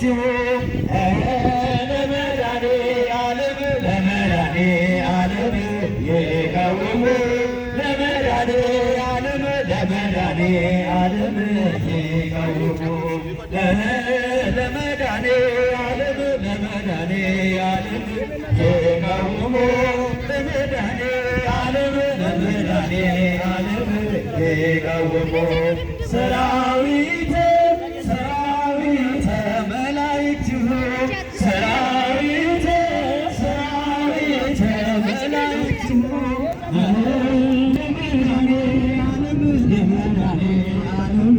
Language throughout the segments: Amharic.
መላእክቲሁ ለመድኃኔዓለም ለመድኃኔዓለም ይቃወሙ ለመድኃኔዓለም ለመድኃኔዓለም ይቃወሙ ለመድኃኔዓለም ለመድኃኔዓለም ይቃወሙ ለመድኃኔዓለም ለመድኃኔዓለም ይቃወሙ ሰራዊተ ሰራዊተ መላእክቲሁ ሰራዊተ ሰራዊተ መላእክቲሁ ለመድኃኔዓለም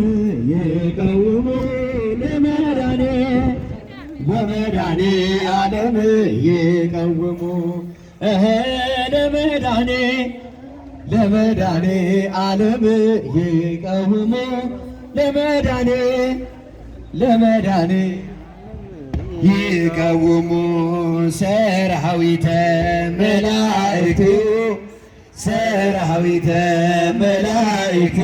ይቃወሙ ለመድኃኔ ለመድኃኔዓለም ይቃወሙ ለመድኃኔ ለመድኃኔዓለም ይቃወሙ ለመድኃኔ ለመድኃኔ ይቃወሙ ሰራዊተ መላእክቱ ሰራዊተ መላእክቱ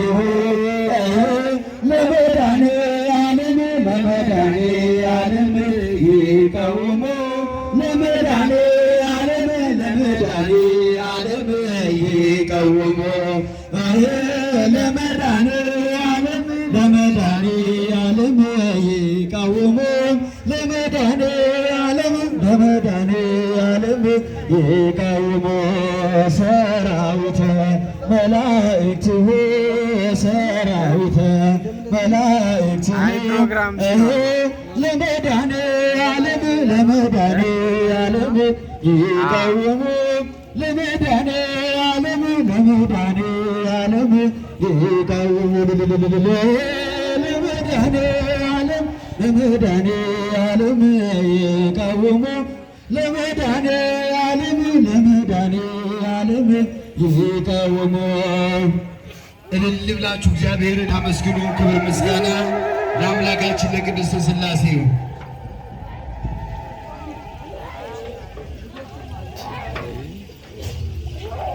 ለመድኃኔዓለም ለመድኃኔዓለም ይቃወሙ ለመድኃኔዓለም ለመድኃኔዓለም ይቃወሙ ለመድኃኔዓለም ለመድኃኔዓለም ይቃወሙ ለመድኃኔዓለም ለመድኃኔዓለም ይቃወሙ ሰራዊተ መላእክቲሁ ሰራዊተ መላእክቲሁ አይ ፕሮግራም ሲኖር ለመድኃኔዓለም ለመድኃኔዓለም ይቃወሙ ለመድኃኔዓለም ለመድኃኔዓለም ይቃወሙ ለመድኃኔዓለም ለመድኃኔዓለም ይቃወሙ ለመድኃኔዓለም ለመድኃኔዓለም ይቃወሙ። እልል ብላችሁ እግዚአብሔርን አመስግኑ። ክብር ምስጋና ለአምላካችን ለቅድስት ሥላሴ ይሁን።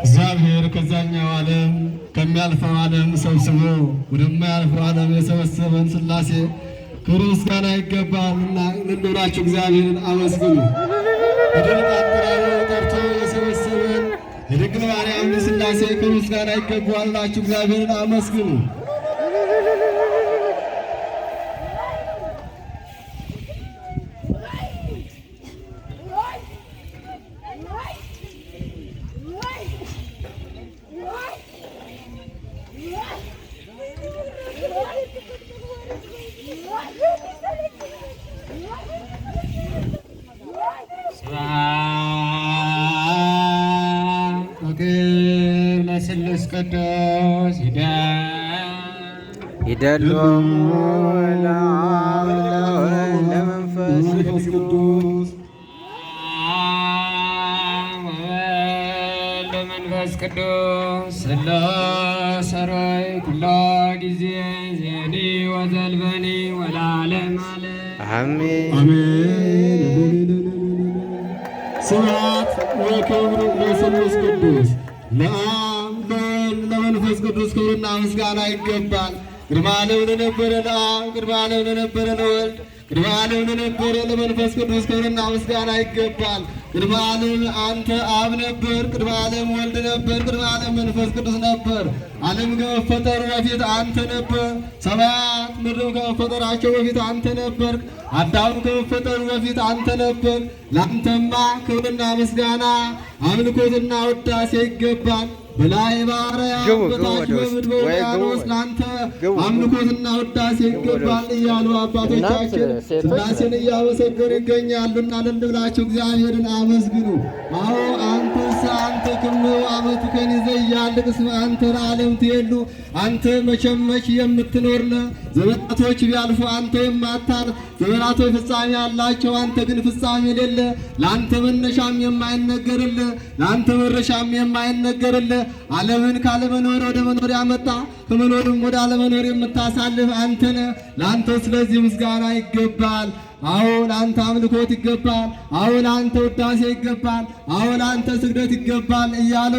እግዚአብሔር ከዛኛው ዓለም ከሚያልፈው ዓለም ሰብስቦ ወደማያልፈው ዓለም የሰበሰበን ሥላሴ ክብር ምስጋና ይገባልና እልል ብላችሁ እግዚአብሔርን አመስግኑ። በድንቅ አጠራሩ ጠርቶ የሰበሰበን የድንግል ማርያም ሥላሴ ክብር ምስጋና ይገባዋል ብላችሁ እግዚአብሔርን አመስግኑ። ስብሐት ወክብር ለስሉስ ቅዱስ ይደሉ ለአብ ለወልድ ለመንፈስ መንፈስ ቅዱስ ወወልድ ወመንፈስ ቅዱስ ስሉስ ኅሩይ ኩሎ ጊዜ ዜኒ ወዘልፈኒ ወለዓለመ ዓለም አሜን። አሜን። ስብሐት ወክብር ለስሉስ ቅዱስ ለአብ ለወልድ ለመንፈስ ቅዱስ ክብርና ምስጋና ይገባል። ቅድመ ዓለም ለነበረ ለአብ፣ ቅድመ ዓለም ለነበረ ለወልድ፣ ቅድመ ዓለም ለነበረ ለመንፈስ ቅዱስ ክብርና ምስጋና ይገባል። ቅድመ ዓለም አንተ አብ ነበር፣ ቅድመ ዓለም ወልድ ነበር፣ ቅድመ ዓለም መንፈስ ቅዱስ ነበር። ዓለም ከመፈጠሩ በፊት አንተ ነበር። ሰማያት ምድርም ከመፈጠራቸው በፊት አንተ ነበር። አዳም ከመፈጠሩ በፊት አንተ ነበር። ለአንተማ ክብርና ምስጋና አምልኮትና ውዳሴ ይገባል። በላይ በአርያም ግቡ፣ ግቡ በታች ወደ ውስጥ። በምድር ወይ ግቡ፣ በውቅያኖስ ለአንተ ግቡ፣ ግቡ። አምልኮትና ውዳሴ ይገባል እያሉ አባቶቻችን እናንተ ሴቶች ሥላሴን እያመሰገኑ ይገኛሉና እልል ብላችሁ እግዚአብሔርን አመስግኑ። አዎ አንተሰ አንተ ክሙ አመቱከኒ ዘኢያልቅ እስመ አንተ ለዓለም ትሄሉ። አንተ መቼም መች የምትኖር ነህ። ዘመናቶች ቢያልፉ አንተ የማታልፍ፣ ዘመናቶች ፍጻሜ ያላቸው አንተ ግን ፍጻሜ የሌለ፣ ለአንተ መነሻም የማይነገርልህ፣ ለአንተ መድረሻም የማይነገርልህ፣ ዓለምን ካለመኖር ወደ መኖር ያመጣ ከመኖርም ወደ አለመኖር የምታሳልፍ አንተ ነህ። ለአንተ ስለዚህ ምስጋና ይገባል። አዎ ለአንተ አምልኮት ይገባል። አዎ ለአንተ ውዳሴ ይገባል። አዎ ለአንተ ስግደት ይገባል እያሉ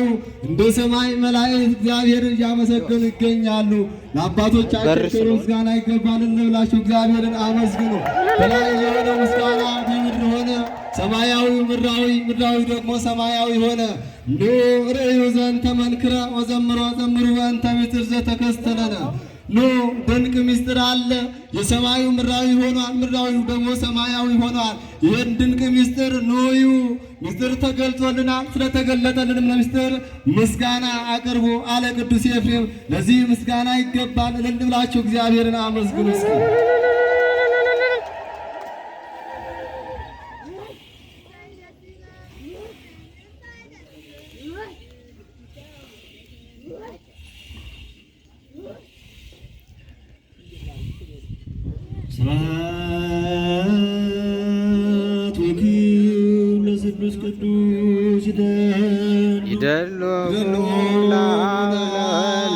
እንደ ሰማይ መላእክት እግዚአብሔርን እያመሰገኑ ይገኛሉ። ለአባቶቻችን በር ክብር ስለሆነ ምስጋና ይገባል እንብላችሁ እግዚአብሔርን አመስግኑ። በላይ የሆነ ምድራዊ፣ ምድራዊ ደግሞ ሰማያዊ ሆነ። ኑ ርእዩ ዘንተ መንክረ ወዘምሮ ዘምሩ በእንተ ምስጢር ዘተከስተለነ። ኑ ድንቅ ምስጢር አለ። የሰማዩ ምድራዊ ሆኗል፣ ምድራዊው ደግሞ ሰማያዊ ሆኗል። ይህን ድንቅ ምስጢር ኑ እዩ። ምስጢር ተገልጾልናል። ስለተገለጠልንም ለምስጢር ምስጋና አቅርቡ አለ ቅዱስ ኤፍሬም። ለዚህ ምስጋና ይገባል። እልል ብላችሁ እግዚአብሔርን አመስግኑ እስኪ። ስብሐት ወክብር ለስሉስ ቅዱስ ይደሉ ይደሉ ለአብ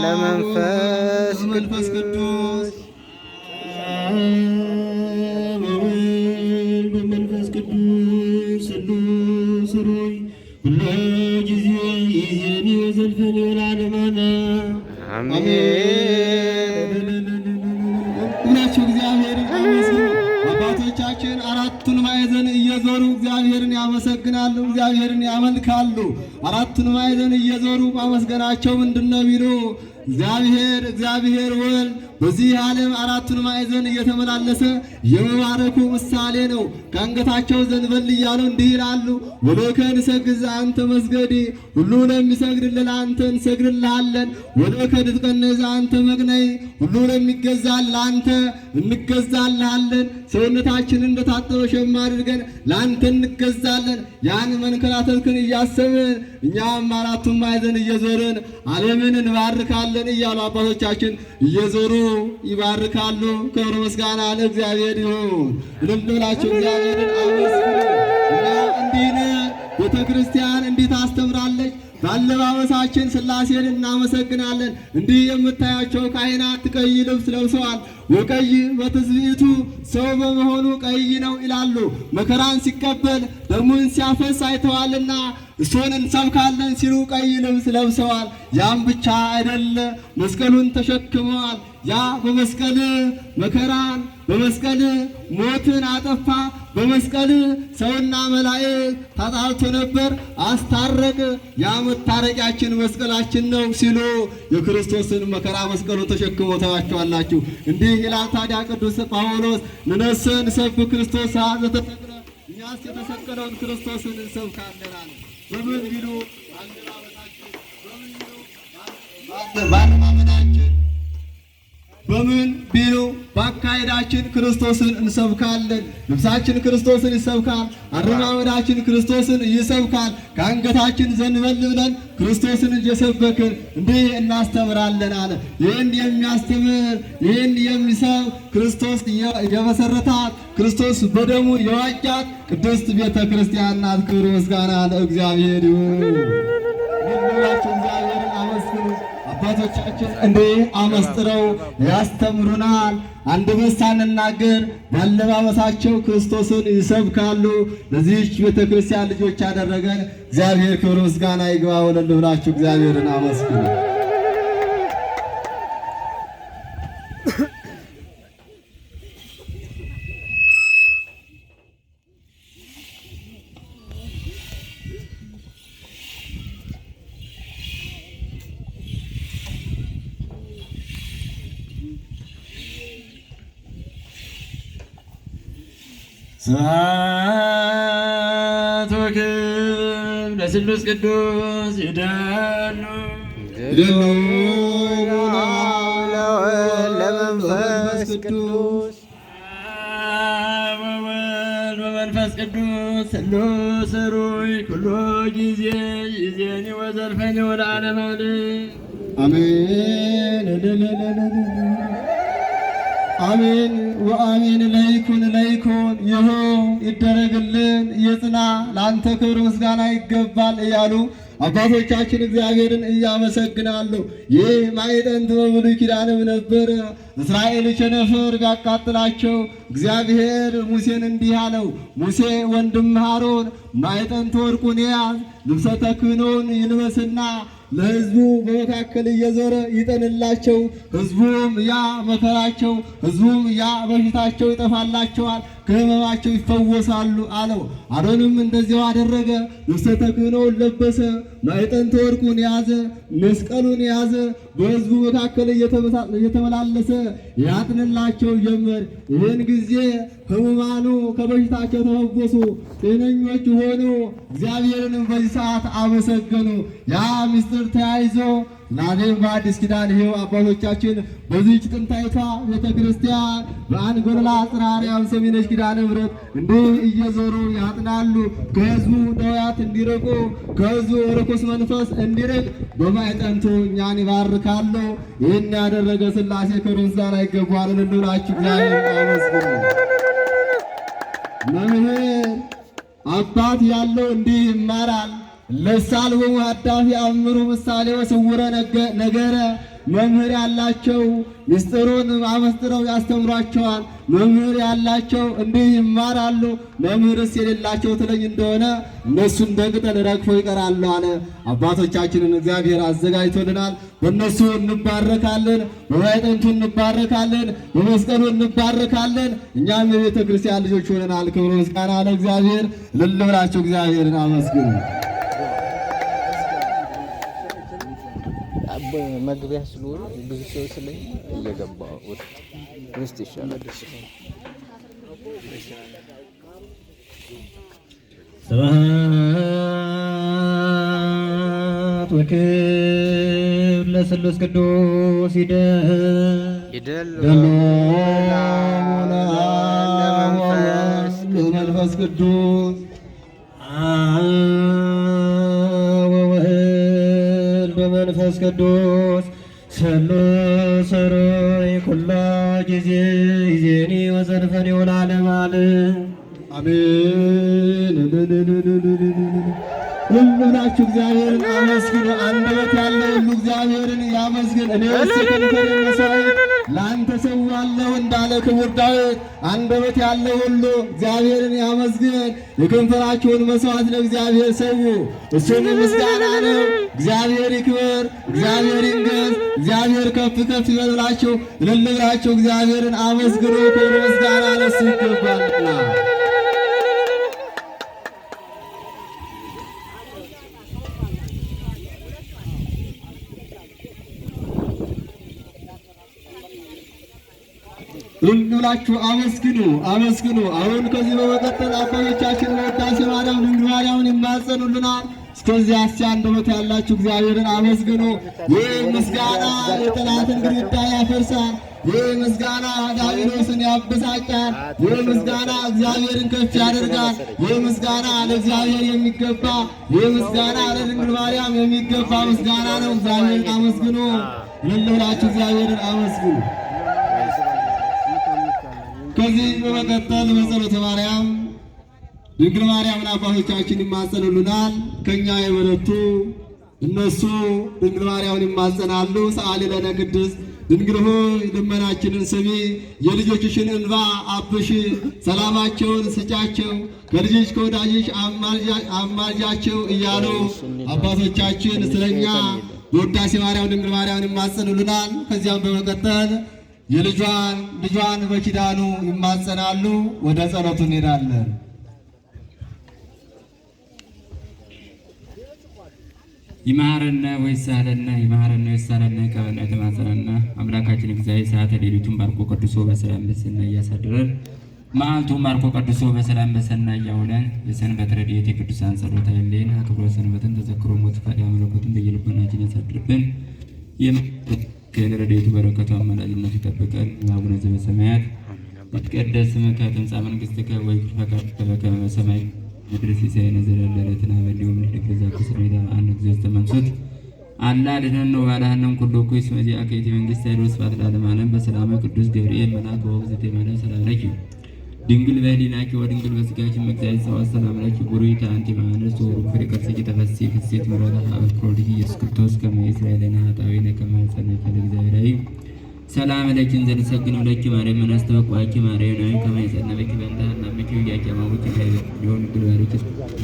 ለመንፈስ መንፈስ ቅዱስ ወወልድ ወመንፈስ ቅዱስ ስሉስ ሩይ ኩሎ ጊዜ ይእዜኒ ወዘልፈኒ ወለዓለመ ዓለም። አሜን። ብላችሁ እግዚአብሔርን አመስግኑ። አባቶቻችን አራቱን ማዕዘን እየዞሩ እግዚአብሔርን ያመሰግናሉ፣ እግዚአብሔርን ያመልካሉ። አራቱን ማዕዘን እየዞሩ ማመስገናቸው ምንድን ነው ቢሉ እግዚአብሔር እግዚአብሔር ወልድ በዚህ ዓለም አራቱን ማዕዘን እየተመላለሰ የመባረኩ ምሳሌ ነው። ከአንገታቸው ዘንበል እያሉ እንዲህ ይላሉ፣ ወሎከ ንሰግድ ዘአንተ መስገዲ፣ ሁሉ ለሚሰግድልህ ለአንተ እንሰግድልሃለን። ወሎከ ንትቀነይ ዘአንተ መቅነይ፣ ሁሉ ለሚገዛል ለአንተ እንገዛልሃለን። ሰውነታችንን እንደታጠበ ሸማ አድርገን ለአንተ እንገዛለን። ያን መንከራተትክን እያሰብን እኛም አራቱን ማዕዘን እየዞርን ዓለምን እንባርካለን እያሉ አባቶቻችን እየዞሩ ይባርካሉ። ክብር ምስጋና ለእግዚአብሔር ይሁን። እልል ብላችሁ እግዚአብሔርን አመስግኑ። እና እንዲህ ነን። ቤተ ክርስቲያን እንዲህ ታስተምራለች። ባለባበሳችን ሥላሴን እናመሰግናለን። እንዲህ የምታያቸው ካህናት ቀይ ልብስ ለብሰዋል። ወቀይ በትስብእቱ ሰው በመሆኑ ቀይ ነው ይላሉ። መከራን ሲቀበል ደሙን ሲያፈስ አይተዋልና እሱን እንሰብካለን ሲሉ ቀይ ልብስ ለብሰዋል። ያም ብቻ አይደለ፣ መስቀሉን ተሸክመዋል። ያ በመስቀል መከራን በመስቀል ሞትን አጠፋ። በመስቀል ሰውና መላእክት ተጣልቶ ነበር፣ አስታረቅ። ያ መታረቂያችን መስቀላችን ነው ሲሉ የክርስቶስን መከራ መስቀሉን ተሸክሞ ተዋቸዋላችሁ። እንዲህ ይላል ታዲያ ቅዱስ ጳውሎስ ንነሰ ንሰብክ ክርስቶስ ዘተሰቅለ፣ እኛስ የተሰቀለውን ክርስቶስን እንሰብካለን አለ። በምን ቢሉ አለባበሳችን፣ በምን ቢሉ ባለማመናችን፣ በምን ቢሉ በአካሄዳችን ክርስቶስን እንሰብካለን። ልብሳችን ክርስቶስን ይሰብካል። አረማመዳችን ክርስቶስን ይሰብካል። ከአንገታችን ዘንበል ብለን ክርስቶስን እየሰበክን እንዲህ እናስተምራለን አለ። ይህን የሚያስተምር ይህን የሚሰብክ ክርስቶስ የመሰረታት ክርስቶስ በደሙ የዋጃት ቅድስት ቤተ ክርስቲያን ናት። ክብር ምስጋና ለእግዚአብሔር ይሁን። ሁላችሁ እግዚአብሔርን አመስግኑ። አባቶቻችን እንዲህ አመስጥረው ያስተምሩናል። አንደበት ሳንናገር ባለባበሳቸው ክርስቶስን ይሰብካሉ። ለዚህች ቤተ ክርስቲያን ልጆች ያደረገን እግዚአብሔር ክብር ምስጋና ይግባው። እልል ብላችሁ እግዚአብሔርን አመስግኑ። ስብሐት ወክብር ለስሉስ ቅዱስ ይደሉ ይደሉ ለመንፈስ ቅዱስ አብ ወወልድ ወመንፈስ ቅዱስ ስሉስ ሩይ ኩሎ ጊዜ ይእዜኒ ወዘልፈኒ ወለዓለመ ዓለም። አሜን አሜን ወአሜን። ለይኩን ለይኩን ይሁን ይደረግልን ይጽና፣ ለአንተ ክብር ምስጋና ይገባል እያሉ አባቶቻችን እግዚአብሔርን እያመሰግናሉ። ይህ ማዕጠንት በብሉይ ኪዳንም ነበር። እስራኤል ቸነፈር ቢያቃጥላቸው እግዚአብሔር ሙሴን እንዲህ አለው፣ ሙሴ ወንድምህ አሮን ማዕጠንት ወርቁን ያዝ፣ ልብሰ ተክህኖውን ይልበስና ለሕዝቡ በመካከል እየዞረ ይጠንላቸው፣ ሕዝቡም ያ መከራቸው፣ ሕዝቡም ያ በሽታቸው ይጠፋላቸዋል። ከሕመማቸው ይፈወሳሉ አለው። አሮንም እንደዚያው አደረገ። ልብሰ ተክህኖውን ለበሰ፣ ማዕጠንተ ወርቁን ያዘ፣ መስቀሉን ያዘ። በሕዝቡ መካከል እየተመላለሰ ያጥንላቸው ጀመር። ይህን ጊዜ ሕሙማኑ ከበሽታቸው ተፈወሱ፣ ጤነኞች ሆኑ። እግዚአብሔርንም በዚህ ሰዓት አመሰገኑ። ያ ምስጢር ተያይዞ ዛሬም በአዲስ ኪዳን ይኸው አባቶቻችን በዚህች ጥንታዊቷ ቤተ ክርስቲያን በአንጎላ ጽርሐ አርያም ሰሚነሽ ኪዳነ ምሕረት እንዲህ እየዞሩ ያጥናሉ። ከሕዝቡ ነዋያት እንዲርቁ፣ ከሕዝቡ ርኩስ መንፈስ እንዲርቅ በማዕጠንቱ እኛን ይባርካሉ። ይህን ያደረገ ሥላሴ ክብር ምስጋና ይገባዋል። እልል ብላችሁ እግዚአብሔርን አመስግኑ። መምህር አባት ያለው እንዲህ ይማራል። ለሳልሆሙ ሀዳፊ አእምሩ ምሳሌ ወስውረ ነገረ። መምህር ያላቸው ምስጢሩን አመስጥረው ያስተምሯቸዋል። መምህር ያላቸው እንዲህ ይማራሉ። መምህርስ የሌላቸው ትለኝ እንደሆነ እነሱ እንደ ቅጠል ረግፈው ይቀራሉ አለ። አባቶቻችንን እግዚአብሔር አዘጋጅቶልናል። በእነሱ እንባረካለን፣ በማዕጠንቱ እንባረካለን፣ በመስቀሉ እንባረካለን። እኛም የቤተ ክርስቲያን ልጆች ሆነናል። ክብር ምስጋና ለእግዚአብሔር። እልል ብላችሁ እግዚአብሔርን አመስግኑ። መግቢያ ስለሆነ ብዙ ሰው ስለኝ እየገባ ውስጥ ውስጥ ይሻላል። ስብሐት ወክብር ለስሉስ ቅዱስ ይደሉ ለመንፈስ ለመንፈስ ቅዱስ አብ ወወልድ ወመንፈስ ቅዱስ ስሉስ ኅሩይ ኩሎ ጊዜ ይዜኒ ወዘልፈኒ ወለዓለመ ዓለም። አሜን። ሁሉ ብላችሁ እግዚአብሔርን አመስግኑ። አንደበት ያለው ሁሉ እግዚአብሔርን ያመስግን። እኔስ የከንፈሬን መሥዋዕት ለአንተ ሰዋለሁ እንዳለ ክቡር ዳዊት አንደበት ያለው ሁሉ እግዚአብሔርን ያመስግን። የከንፈራችሁን መሥዋዕት ለእግዚአብሔር ሰዉ፣ እሱም ምስጋና ነው። እግዚአብሔር ይክበር፣ እግዚአብሔር ይንገስ፣ እግዚአብሔር ከፍ ከፍ ይበል ብላችሁ እልል ብላችሁ እግዚአብሔርን አመስግኑ። ክብር ምስጋና ለእሱ ይገባልና። እልል ብላችሁ አመስግኑ፣ አመስግኑ። አሁን ከዚህ በመቀጠል አባቶቻችን በውዳሴ ማርያም ድንግል ማርያምን ይማጸኑልናል። እስከዚያ እስኪ አንደበት ያላችሁ እግዚአብሔርን አመስግኑ። ይህ ምስጋና የጠላትን ግድግዳ ያፈርሳል። ይህ ምስጋና ዲያብሎስን ያበሳጫል። ይህ ምስጋና እግዚአብሔርን ከፍ ያደርጋል። ይህ ምስጋና ለእግዚአብሔር የሚገባ፣ ይህ ምስጋና ለድንግል ማርያም የሚገባ ምስጋና ነው። እግዚአብሔርን አመስግኑ። እልል ብላችሁ እግዚአብሔርን አመስግኑ። ከዚህ በመቀጠል በጸሎተ ማርያም ድንግል ማርያምን አባቶቻችን ይማጸኑልናል። ከኛ የበረቱ እነሱ ድንግል ማርያምን ይማጸናሉ። ሰአሊ ለነ ቅድስት ድንግል ሆይ ልመናችንን ስሚ፣ የልጆችሽን እንባ አብሺ፣ ሰላማቸውን ስጫቸው፣ ከልጅሽ ከወዳጅሽ አማልጃቸው እያሉ አባቶቻችን ስለኛ በውዳሴ ማርያም ድንግል ማርያምን ይማጸኑልናል። ከዚያም በመቀጠል የልጇን ልጇን በኪዳኑ ይማጸናሉ። ወደ ጸሎቱ እንሄዳለን። ይማረነ ወይሳለነ ይማረነ ወይሳለነ ይቀበልና የተማጸነነ አምላካችን እግዚአብሔር ሰዓተ ሌሊቱን ባርኮ ቀድሶ በሰላም በሰናይ እያሳድረን መዓልቱን ባርኮ ቀድሶ በሰላም በሰናይ እያውለን። የሰንበት ረድኤት የቅዱሳን ጸሎት አይለየን። አክብሮ ሰንበትን ተዘክሮ ሞት ፈሪሃ መለኮትን በየልቦናችን ያሳድርብን። የሚካኤል ረድኤቱ በረከቱ አማላጅነቱ ይጠብቀን። አቡነ ዘበሰማያት ይትቀደስ ስምከ ትምጻእ መንግሥትከ ወይኩን ፈቃድከ በከመ በሰማይ ምድር ሲሳየነ ዘለለ ዕለትነ ሀበነ ዮም ንኅድግ ለዘአበሰ ለነ እግዚኦ ውስተ መንሱት አላ አድኅነነ ወባልሐነ እምኩሉ እኩይ እስመ ዚአከ ይእቲ መንግሥት ኃይል ወስብሐት ለዓለመ ዓለም። በሰላመ ቅዱስ ገብርኤል መልአክ ወእግዝእትየ ማርያም ሰላም ለኪ ድንግል በኅሊናኪ ወድንግል በሥጋኪ እመ እግዚአብሔር ጸባኦት ሰላም ለኪ ቡርክት አንቲ እምአንስት ወቡሩክ ፍሬ ከርሥኪ ተፈሥሒ ፍሥሕት ምሕረተ ኀበ ፍቁር ወልድኪ ኢየሱስ ክርስቶስ ከመ ይስረይ ለነ ኃጣውኢነ ከመ ይጸንዐ ለእግዚአብሔር አብ ሰላም ለኪ እንዘ ንሰግድ ለኪ ማርያም መናስተበቋኪ ማርያም ነይ ከመ ይጸንዐ በእንተ ሐናምኪ ወኢያቄማውኪ ሊሆን ግልባሪኪ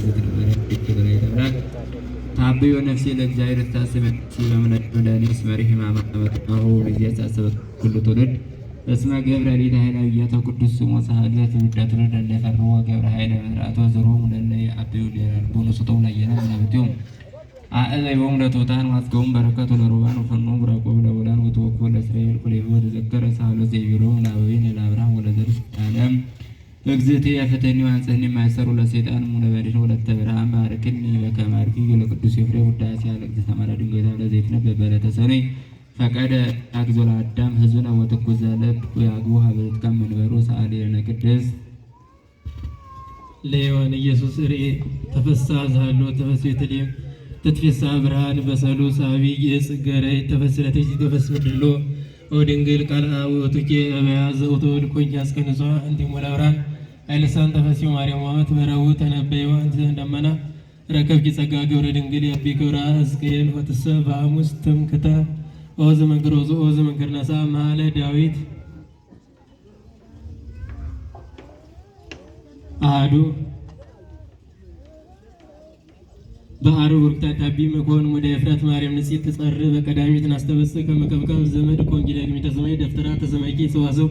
ዘትበራክ ታብዮ ነፍሴ ለእግዚአብሔር ታስበ በምነት መድኃኒት መሪ ሕማማት ጊዜ ያሳሰበ ኩሉ ትውልድ እስመ ገብረ ሊተ ኃይለ አብያተ ቅዱስ ስሙ ሳህለ ትውልደ ትውልድ ለእለ ይፈርህዎ ገብረ ኃይለ ምሕረቶ ዘርሆሙ ለእለ የዐብዩ ሊረድቡ ንስቶም ለየነ ምናብቲሆሙ አእዘይቦሙ ለትሑታን ወአጽገቦሙ በረከቱ ለሮባን ወፈኖሙ ቡራቆሙ ለቡላን ወተወክፎ ለእስራኤል ኩሌሁ ወተዘከረ ሳህሎ ዘይቤሎሙ ለአበዊነ ለአብርሃም ወለዘርእ ዓለም እግዝእትየ ፍትሕኒ ወአንጽሕኒ እማእሰሩ ለሰይጣን እሙለበድን ወለተ ብርሃን ባርክኒ በከመ አርኪዮ ለቅዱስ ኤፍሬም ውዳሴ ለእግዝእትነ ማርያም ድንግል ለዘይትነበብ በዕለተ ሰኑይ ፈቀደ አግዞ ለአዳም ህዙነ ወትኩዘ ልብ ወያግቡ ሀበ ይትቀም መንበሩ ሰአሊ ለነ ቅድስት ለዮሐን ኢየሱስ ርኢ ተፈሳ ዛሎ ተፈስ ቤተልሔም ተትፌሳ ብርሃን በሰሉስ አብይ ዕፅ ገረይ ተፈስለተች ተፈስምድሎ ወድንግል ቃልአ ውእቱኬ እበያ ዘውቱ ልኮኝ አስቀንሷ እንቲሙ ለብርሃን አይልሳን ተፈሲው ማርያም ወመት በረው ተነበዩ አንተ ደመና ረከብኪ ጸጋ ገብረ ድንግል ያቢ ክብራ ሕዝቅኤል ወትሰ በሐሙስ ትምክተ ኦዝ መንክር ኦዝ ኦዝ መንክር ነሳ መሀለ ዳዊት አሐዱ በአሩ ብሩክታ ታቢ መኮን ወደ ኤፍራት ማርያም ንጽሕት ትጸር በቀዳሚት ናስተበጽ ከመከብከብ ዘመድ ኮንጊ ዳግሚ ተሰማይ ደፍተራ ተሰማይኪ ሰዋሰው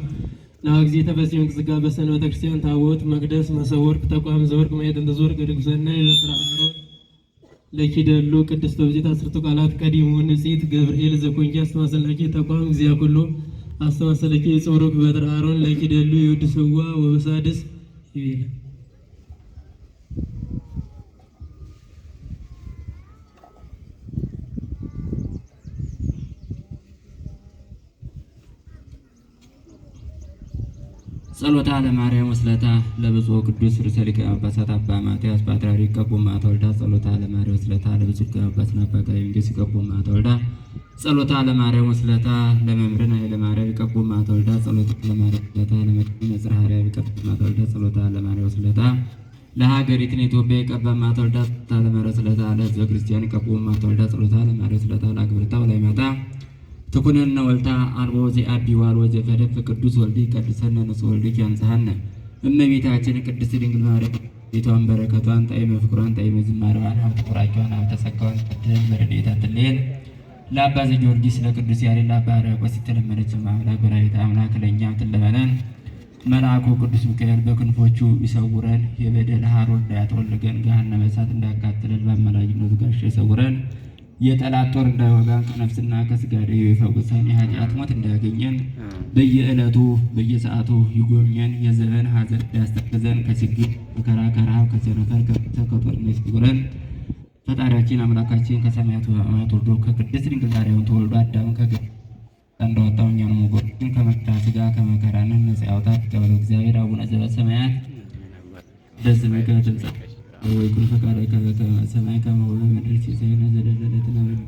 ናሁ ጊዜ ተፈሲዮን ቅጽጋ በሰንበተ ክርስቲያን ታቦት መቅደስ መሰወርቅ ተቋም ዘወርቅ ማየት ዘወርቅ ርግሰና ይበጥራ አሮን ለኪደሉ ቅድስት ወብዜት አስርቱ ቃላት ቀዲሙ ንጽሕት ገብርኤል ዘኮንጊ አስተማሰለኪ ተቋም እግዚአ ኩሉ አስተማሰለኪ ጽሩክ በጥራ አሮን ለኪደሉ ይወድስዋ ወበሳድስ ይቤል ጸሎታ ለማርያም ወስለታ ለብፁዕ ቅዱስ ርእሰ ሊቃነ ጳጳሳት አባ ማትያስ ፓትርያርክ ቀቦ ማተወልዳ ጸሎታ ለማርያም ወስለታ ለብፁዕ ሊቀ ጳጳሳት አባ ቀለምንጦስ ቀቦ ማተወልዳ ጸሎታ ለማርያም ወስለታ ለመምህርነ ኃይለ ማርያም ቀቦ ማተወልዳ ጸሎታ ለማርያም ወስለታ ለመድኃኒነ ጽርሐ አርያም ቀቦ ማተወልዳ ጸሎታ ለማርያም ወስለታ ለሀገሪትን ኢትዮጵያ ቀባ ማተወልዳ ጸሎታ ለማርያም ወስለታ ለሕዝበ ክርስቲያን ቀቦ ማተወልዳ ጸሎታ ለማርያም ወስለታ ለአግብርታ ወላይማታ ትኩነነ ወልታ አልቦ ዘአቢ ዋልቦ ዘፈደፍ ቅዱስ ወልድ ይቀድሰነ ንጹሕ ወልድኪ ያንጽሐነ። እመቤታችን ቅድስት ድንግል ማርያም ቤቷን በረከቷን ጣዕመ ፍቅሯን ጣዕመ ዝማሬዋን ሀብተ ቡራኬዋን ሀብተ ጸጋዋን ታድለን በረድኤታ ትለየን። ለአባ ዘጊዮርጊስ ለቅዱስ ያሬድ ለአባ ሕርያቆስ የተለመነች አምላክ ወላዲተ አምላክ ለእኛም ትለመነን። መልአኩ ቅዱስ ሚካኤል በክንፎቹ ይሰውረን። የበደል ሐሩር እንዳያጠወልገን ገሃነመ እሳት እንዳያቃጥለን በአማላጅነቱ ጋሻ ይሰውረን። የጠላት ጦር እንዳይወጋን ከነፍስና ከስጋ ደዌ ይፈውሰን። የኃጢአት ሞት እንዳያገኘን በየዕለቱ በየሰዓቱ ይጎብኘን። የዘመን ሐዘን እንዳያስተክዘን ከችግር መከራ፣ ከረሃብ፣ ከቸነፈር፣ ከጦርነት ይሰውረን። ፈጣሪያችን አምላካችን ከሰማያት ወርዶ ከቅድስት ድንግል ማርያም ተወልዶ አዳምን ከገነት እንዳወጣው እኛንም ወገኖችን ከመከራ ሥጋ ከመከራ ነፍስ ነፃ ያውጣን። ይቀበለው እግዚአብሔር። አቡነ ዘበሰማያት በስመከ ትምጻእ ወይኩን ፈቃድከ በከመ በሰማይ ከማሁ በምድር ሲሳየነ ዘለለዕለትነ ሀበነ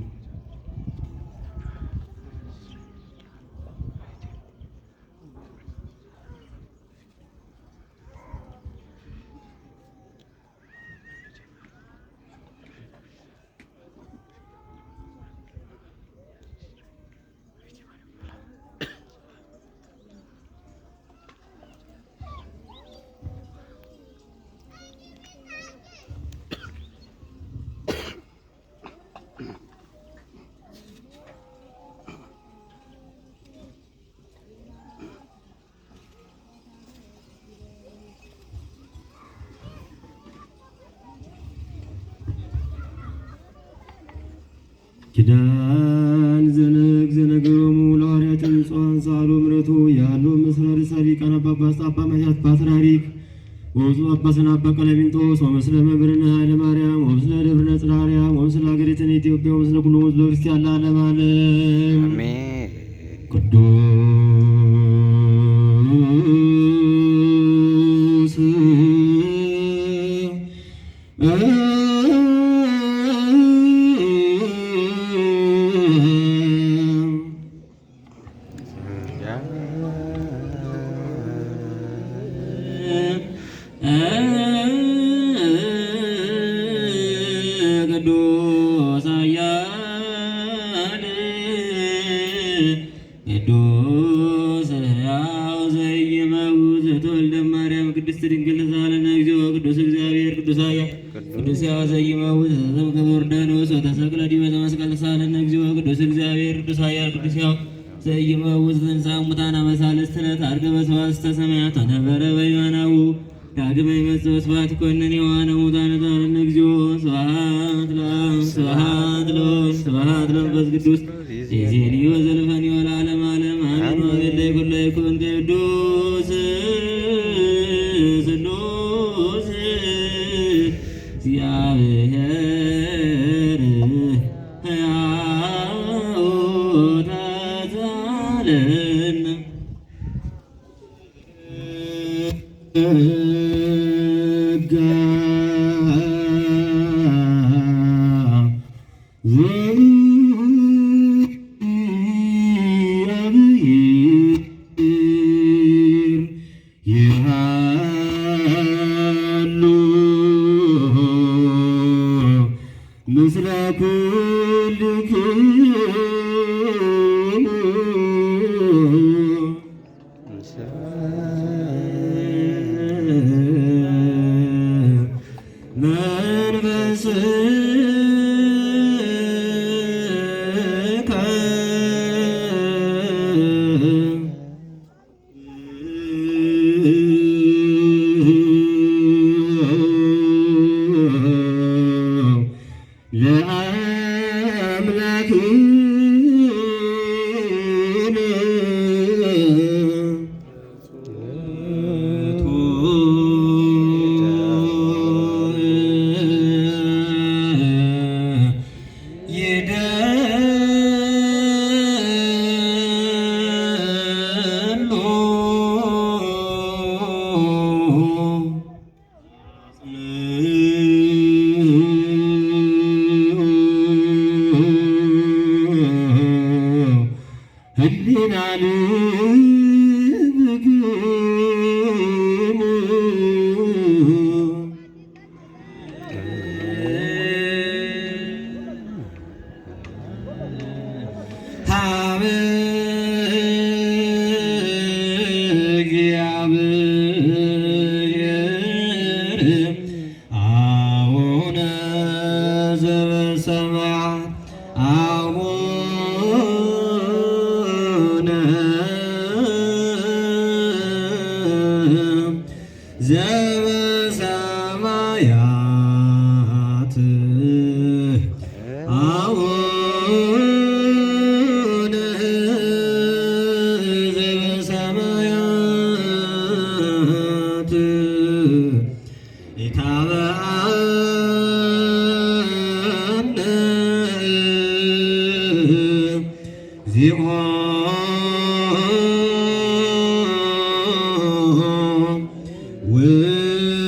ኪዳን ዘነግ ዘነገሮሙ ለሐዋርያት ብፁዓን ሳሉ ምረቱ ያሉ ምስለ ርእሰ ሊቃነ ጳጳሳት አባ ማትያስ ፓትርያርክ ወብፁዕ ጳጳስና አባ ቀለሚንጦስ ወምስለ መምህርነ ኃይለ ማርያም ወምስለ ደብርነ ጽርሐ አርያም ወምስለ ሀገሪትነ ኢትዮጵያ ወምስለ ኩሉ ሕዝበ ክርስቲያን ለዓለመ ዓለም። አሜን። ቅዱስ ቅዱስ ኃያል ቅዱስ ሕያው ዘኢይመውት ዘተወልደ እማርያም ቅድስት ድንግል ተሳሃለነ እግዚኦ ቅዱስ እግዚአብሔር ቅዱስ ኃያል ቅዱስ ሕያው ዘኢይመውት ዘተጠምቀ በዮርዳኖስ ወተሰቅለ ዲበ መስቀል ተሳሃለነ እግዚኦ ቅዱስ እግዚአብሔር ቅዱስ ኃያል ቅዱስ ሕያው ዘኢይመውት ትንሣኤ ሙታን አመ ሣልስት ዕለት ዐርገ በስብሐት ውስተ ሰማያት ወነበረ በየማናሁ ዳግመ ይመጽእ በስብሐት ይኰንን ሕያዋነ ወሙታነ ተባረነ እግዚኦ። ስብሐት ለአብ ስብሐት ለወልድ ስብሐት ለመንፈስ ቅዱስ ይእዜኒ ወዘልፈኒ ወለዓለመ ዓለም አሜን። ወአሜን ለይኩን ለይኩን ቅዱስ ስሉስ እግዚአብሔር ሕያው ተሣሃለነ። እግዚአብሔር ይሃሉ ምስለ ኩልክሙ። መንፈስከ። ለአምላክነ። ይደሉ ህሊና ልብክሙ። ሀበ እግዚአብሔር አቡነ ዘበሰማያት አቡነ ዘበሰማያት አቡነ ዘበሰማያት ኢታብአነ እግዚኦ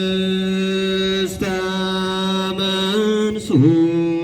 ውስተ መንሱት።